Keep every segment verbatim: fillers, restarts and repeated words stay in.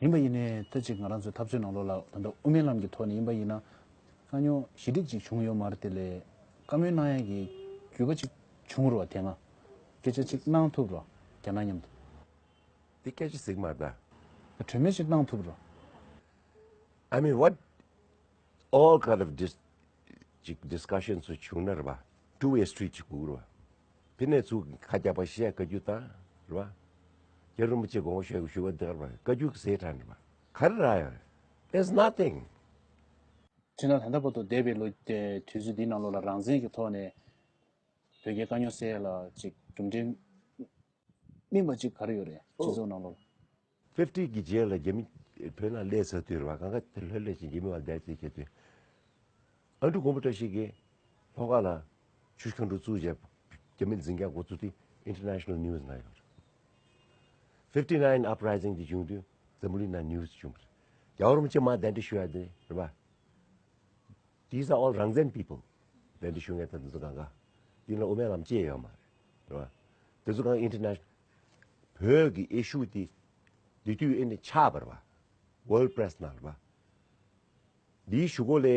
ཡིན་པ་ཡིན་ནའི་ད་ཅིག་ང་རང་ཚོའི་འཐབ་རྩོད་ནང་ལོགས་ལ་ད་ལྟ་དབུ་མའི་ལམ་གྱི་ཐོག་ནས་ཡིན་པ་ཡིན་ན་དཀའ་རྙོག་ཞི་འགྲིག་ཅིག་བྱུང་ཡོད་མ་རེད། དེ་ལས་བཀའ་མོལ་གནང་ཡ་གི་རྒྱུད་པ་ཅིག་བྱུང་རུང་བ་དེ་སྔ་སྐད་ཆ་ཅིག་གནང་ཐུབ་རུང་རྒྱ་ནག་མཉམ་དུ། དེ་སྐད་ཆ་ཟིག་མ་རེད་ད། གྲོས་མོལ་ཅིག་གནང་ཐུབ་རུང་། I mean, what all kind of dis- ཅིག་discussion ཚོ་བྱུང་ན་རེད་པ། two way street ཅིག་དགོས་རེད་པ། དེ་ནས་ཚུར་ཁ་རྒྱག་པ་བཤད་བཀའ་བཀྱོན་བཏང་རེད་པ། རྒྱལ་བ་རིན་པོ་ཆེ་དགོངས་པ་ཞུ་ཞུ་བ་འདི་རེད་པ། བཀའ་བཀྱོན་གྱི་ཟས་དྲག་རེད་པ། ག་རེ་རག་ཡོད་རེད། There's nothing. སྤྱིར་ན་ད་ལྟ་བར་དུ་འདས་པའི་ལོ་དེ་དུས་ཚོད་འདིའི་ནང་ལོགས་ལ་རང་བཙན་གྱི་ཐོག་ནས་བོད་རྒྱའི་དཀའ་རྙོག་སེལ་ཡ་ལ་ཅིག་གྲུབ་འབྲས་སྨིན་པ་ཅིག་ག་རེ་ཡོད་རེད། སྤྱི་ཚོགས་ནང་ལོགས་ལ། fifty གི་རྗེས་ལ་རྒྱ་མི་བོད་ནང་སླེབས་ཚར་དུས་རེད་པ། གང་ག་དེ་ལྷོད་ལྷོད་ཅིག་རྒྱ་མི་བ་བསྡད་ཚེ་ཁྱེད་དུས་ཨ་འབྲུག་མགོན་པོ་བཀྲ་ཤིས་ཀྱིས་ལྷོ་ཁ་ལ་ཆུ་ཤུགས་མཁའ་འགྲོ་བཙུགས་རྗེས་རྒྱ་མི་འཛིང་རྒྱག་འགོ་བཙུགས་དུས་international news ནང་ཡོད་རེད། fifty nine uprising དེ་བྱུང་དུས་འཛམ་བུ་གླིང་ནང་news བྱུང་བ་རེད། རྒྱལ་བ་རིན་པོ་ཆེ་མར་གདན་འདྲེན་ཞུ་ཡ་དེ་རེད་པ། These are all རང་བཙན་people. དེ་འདྲ་ཞུ་མཁན་དེ་ཚོ་གང་ག་དེ་ལ་དབུ་མའི་ལམ་ཅི་ཡང་ཡོད་མ་རེད། རེད་པ། དེ་ཚོ་གང་international བོད་ཀྱི་issue དེ་དེ་དུས་ཨེ་ནི་ཆགས་པ་རེད་པ། World Press ནང་རེད་པ། འདིའི་གཞུག་གུ་ལ་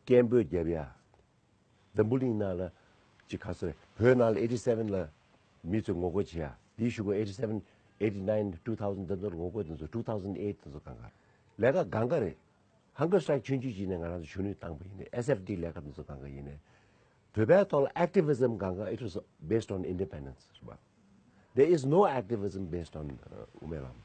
སྐད་འབོད་རྒྱབ་ཡ། འཛམ་བུ་གླིང་ནང་ལ་ཅི་ག་ཚོད་རེད། བོད་ནང་ལ eighty seven ལ་མི་ཚོས་ངོ་རྒོལ་བྱེད་ཡ། འདིའི་གཞུག་གུ་eighty seven, eighty nine, two thousand དེ་ཚོར་ངོ་རྒོལ་དེ་ཚོ། two thousand eight དེ་ཚོ་གང་ག་ལས་ཀ་གང་ག་རེད། Hunger strike ཆུང་ཆུང་ཅིག་ནས་ང་རང་ཚོ་ཕྱི་ནུས་བཏང་པ་ཡིན་ནའི་S F D ལས་ཀ་དེ་ཚོ་གང་ག་ཡིན་ནའི་བོད་པའི་ཐོག་ལ་activism གང་ག it was based on independence རེད་པ། There is no activism based on དབུ་མའི་ལམ།